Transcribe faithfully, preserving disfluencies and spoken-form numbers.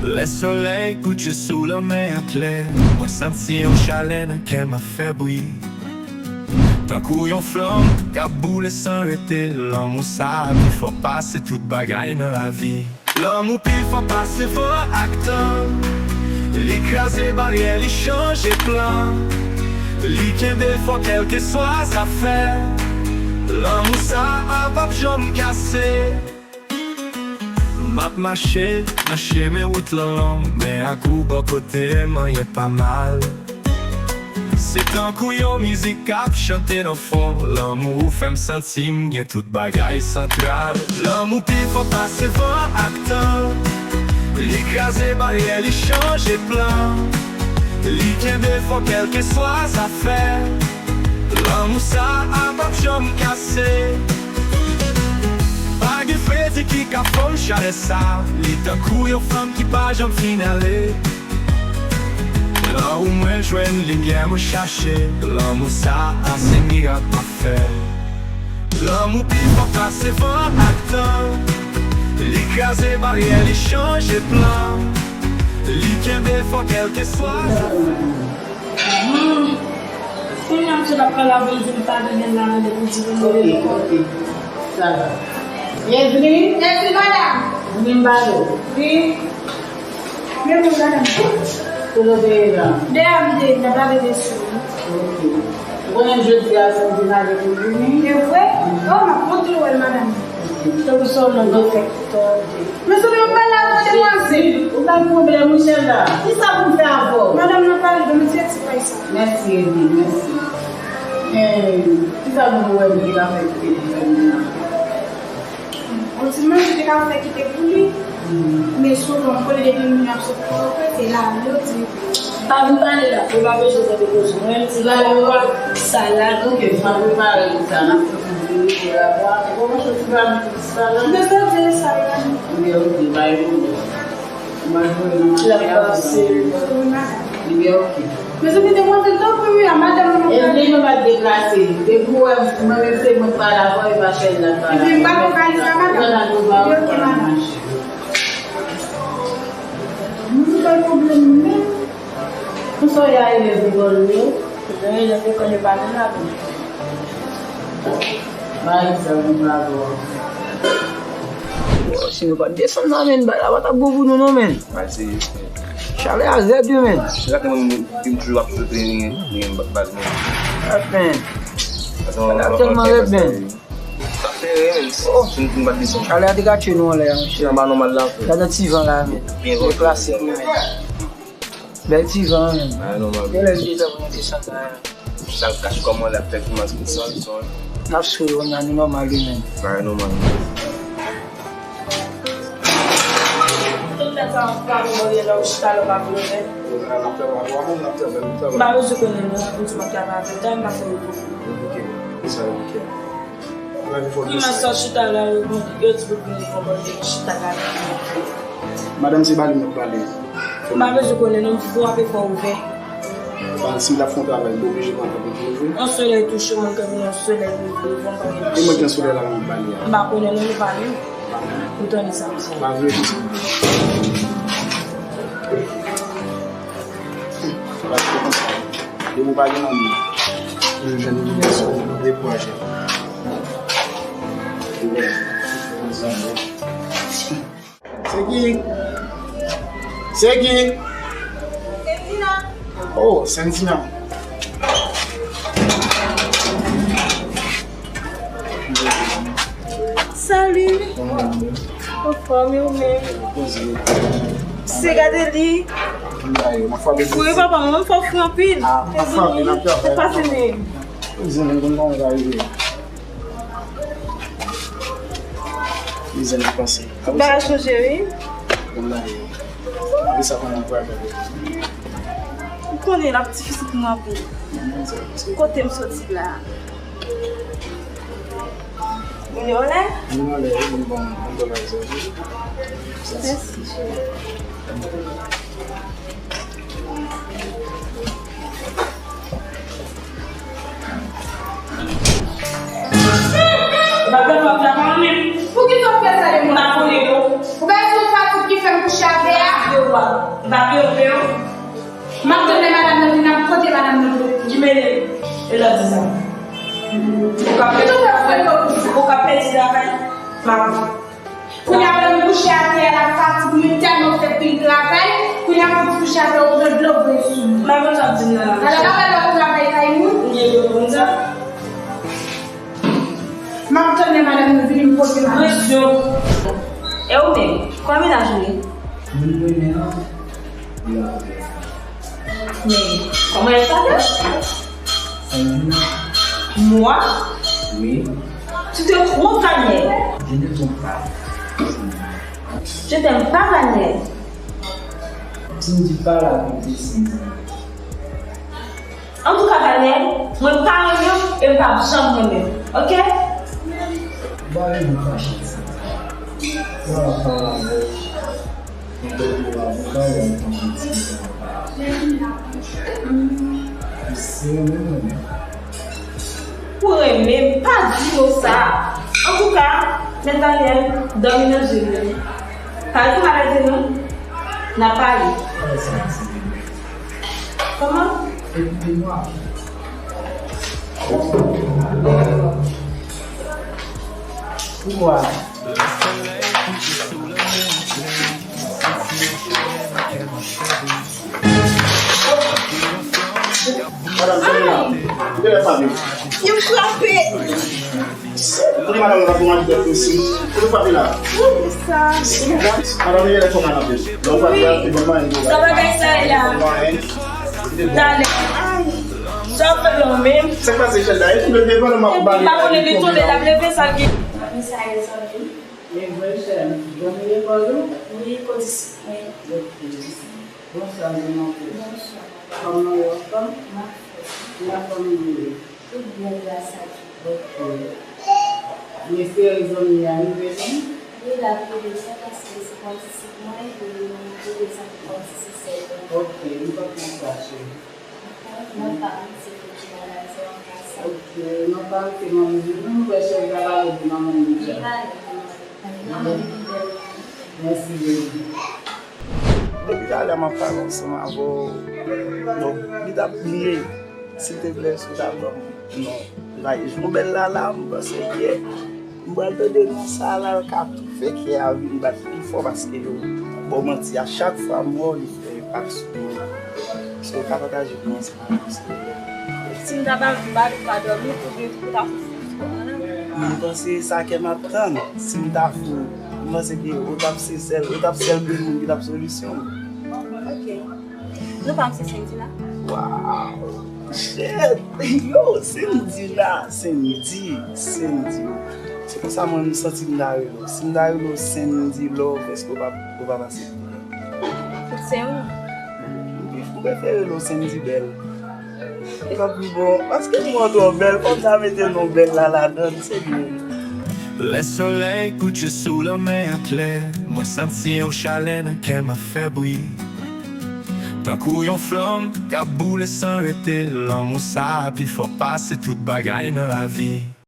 Lè solèy kouche sou lanmè a klè, mwen santi yon chalè nan kè m ap fè bri. Tankou yon flanm k ap boule san rete, lanmou sa a pi fò pase tout bagay nan lavi. Lanmou pi fò pase van ak tan. Li kraze baryè, li chanje plan. Li kenbe fò kèlkeswa zafè. Lanmou sa a p ap janm kase. M ap mache nan chemen wout lan long, men ak ou bò kote m, anyen pa mal. Se tankou yon mizik k ap chante nan fon. Lanmou ou fè m santi m gen tout bagay santral. Lanmou pi fò pase van ak tan. Li kraze baryè, li chanje plan. Li kenbe fò kèlkeswa zafè. Lanmou sa a p ap janm kase. Pa gen fredi ki ka fon chalè sa. Li tankou yon flanm ki pa janm fin ale. Lan ou mwen jwenn limyè mwen chache. Lanmou sa a se mirak m ap fè. Lanmou pi fò pase van ak tan. Li kraze baryè, li chanje plan. Li kenbe fò kèlkeswa. Kounye a, misye t ap pale avè m, di m pa gen la, mande pou di pou mwen. Ok, ok. Sa va. Bienvenue. Mèsi, madanm. Vin balo. Wi. Men mwen, madanm. Kote w te ye la? Deyò m te ye, m t ap lave veso. Ok. Ou konnen jodi a se yon vin avèk ou vini? E vre? Oh, m ap kontan wè l, madanm. Ok. Tankou sa w nan fèt. Mezanmi, ou pa la avè demwazèl. Ou pa gen pwoblèm, wi, chèf la. Kisa pou m fè avè w? Madanm nan pale de mwen, se ti pay sa. Mèsi, Edi, mèsi. Men, kisa nou wè m te ka fè ki te pou fè m nan? On ti manje te ka fè ki te pou li. Men souvan, m konnen depi moun ap sot pou yo, se la, yo di. Pa vin pale la, ou pa bezwen tande koze. Mwen, m ti pale, salad. Ok, m ap prepare sa, n ap fè pou vini pou la vwa. Ou pa manke ti pale. Sa la? Mwen santi sa la. Ebyen, ok, bay pou mwen. Mwen jwenn nan mache a pou mwen. Ebyen, ok. Mezanmi, demwazèl, tanpri wi, a madanm nan. Ebyen, nou pa t deplase. Depi w wè mwen menm se mwen k pale avè w, e pa chèz la k pale avè w. Ebyen, m pa konn pale sa, madanm. Ebyen, ok, madanm. Mwen pa pwoblèm menm. Pou sa w ye a elèv lekòl ou yo? Elèv lekòl yo pa vin la tou. Pa egzanp, m pa bon. Si nou pa t desann la, menn, bagay la pa t ap bon pou nou non, menn. Mal serye, frè. Chalè a rèd wi, menn. Se sa ke mwen, mwen toujou ap sot li, li gen baz mwen. Brèf, menn. Bagay la tèlman rèd, menn. Sa fè rè, menn. Oh. Si nou, nou pa t desann. Chalè a te ka tchwe nou anlè a, monchè. Se anba nòmal la, frè. Gade ti van la, menn. Byen klasik wi, menn. Bèl ti van, menn. Bagay nòmal. Gen lè m te tann pou nou desann la. Sa l kache kòman l ap fè koumanse desann, desann. N ap sou yo, n a nou nòmal wi, menn. Bagay nòmal. Tout nèg sa ap pale mwen la, ou chita la, ou pa vle vè. N ap travay, n ap travay, n ap travay. M pa bezwen konnen non, pou di m ap travay avè w, m pa fè repos. Ok, sa ok. Ki mwen sa chita la, yo, yo di pou vin konpòte chita la. Madanm, se pale m ap pale. M pa bezwen konnen non, m frape fò ouvè. Bon, si m t ap fè yon travay, m te oblije pran tan pou m leve. Yon solèy touche mwen, kè vin yon solèy leve, leve, m pa gen. E mwen ki yon solèy la, m ap pale a. M pa konnen non, nou pale. Ou tande sa m di. Pa vle tout. Depi w pa gen manmi, ou jwenn yon gason, ou dekouraje. Se ki? Se ki? Sentina. Oh, Sentina. Salut. Anfòm, e ou menm? Se gade li. Wi, papa, mwen fò fri anpil. Ou pase menm. Tout bagay chanje, wi. Ou konnen l ap difisil pou mwen pou kote m soti la. Vini anlè? Vini anlè, wi, vini ban m, ban m dola sa, wi. Mèsi, cheri. Bagay pa fè pa menm. Poukisa w fè sa de moun? Pa konnen non. Ou pa di w fatig Ki fè m kouche atè a? Yo, wa. M pa peye w, peye w. M ap tann lè madanm nan vin, m ap pote madanm nan pou ou. Ki mele? E lè w di sa. Ou ka pèdi travay. Ou ka pèdi travay. M ap. Kounye a, lè m kouche atè a, l ap fatige mwen, tèlman m fè pil travay. Kounye a, m ap kouche atè a, ou pran dlo voye sou mwen. M pa konn sa w ap di m nan la. Ala pa wè lè w ap travay kay moun. M gen dlo konn sa. M ap tann lè madanm nan vini, m pote madanm. Presyon. E ou menm, kòman mennaj ou ye? Moun mwen renmen an, li avè. Men, kòman èl s'appelle? Sandrina. Moi? Oui. Tu te trompes, Daniel. Je ne trompe pas. Je t'aime pas, Daniel. Tu ne dis pas la vérité, Sandrina. Antouka, Daniel, mwen pa renmen w e m p ap janm renmen w, oke? Ba li yon kachèt sa. Mwen ap pale avè w. Mwen te pou avoka w an konprann ti sa. Ou renmen mwen menm? Ou renmen m? Pa di yo sa. Antouka, mèt Daniel, dòmi nan je m. Pa di maladi non. N ap pale. Pale sa, ti bebe. Kòman? Écoutez-moi. Poukwa? Madanm Sonia, ou genlè frape. Yo frape. Kote madanm nan ap manje tèt osi? Kote w frape la? Ou di sa? Madanm nan genlè fè w mal anpil. Lè w frape la, se bon mwayen pou w. Sa bagay sa ye la. Bon mwayen. Talè. Ay. Sa w fè non menm? Sa k pase, Chèlda? E tonbe devan nou, m ap bale. M pa konnen li tonbe, l ap leve sa ki. Misaye zanmi. Men vrè chèlda, zanmi lekòl ou? Wi, kondisip mwen. Ok. Bonswa, zanmi. Bonswa. Kòman w ye, anfòm? M anfòm. Kijan fanmi w ye? Tout byen, gras a Dye. Ok. Mesye zanmi a rive non? Wi, l ap rive byen paske se kondisip mwen, e li bezwen pou kondisip sèl mwen. Ok, li pa konn sa, cheri. Nan pa m, se pou ti bagay sa, yon ka sa. Ok, nan pa m, se manmi Djounou, nou wè chèf la pale de manman m deja. Li pale de manman m. Manman m li bèl. Mèsi, baby. Depi talè m ap pale ansanm avè w. Bon, li t ap bliye. Silteplè, si w ta ban m non. Like, jan w bèl la la, m panse ke m pral tande non sa la, l ka fè kè a vin bat pi fò paske yo ba w manti a chak fwa m wè w, li fè enpak sou mwen. So, w ka pataje non sa avè m, silteplè? Si m ta ba w, m ba w, ou pa dòmi, oubyen ou ta fou fou, ou konprann? M panse sa kè m ap tann. Si m ta fou, m panse ke ou t ap se sèl, ou t ap sèl grenn moun ki t ap solisyon m. Ok. Non pa m se Sendina. Wow! Shit! Yo, Sendina, Sendi, Sendi. Se konsa mwen m santi m ta rele w. Si m ta rele w Sendi Love, èske w pa, w pa pase? Tout se ou. M pi, m prefere rele w Sendi Bèl. Li p ap pi bon, paske m wè w twò bèl, fò m ta mete non bèl la ladann, se byen. Lè solèy kouche sou lanmè a klè, mwen santi yon chalè nan kè m ap fè bri. Tankou yon flanm k ap boule san rete, lanmou sa a pi fò pase tout bagay nan lavi.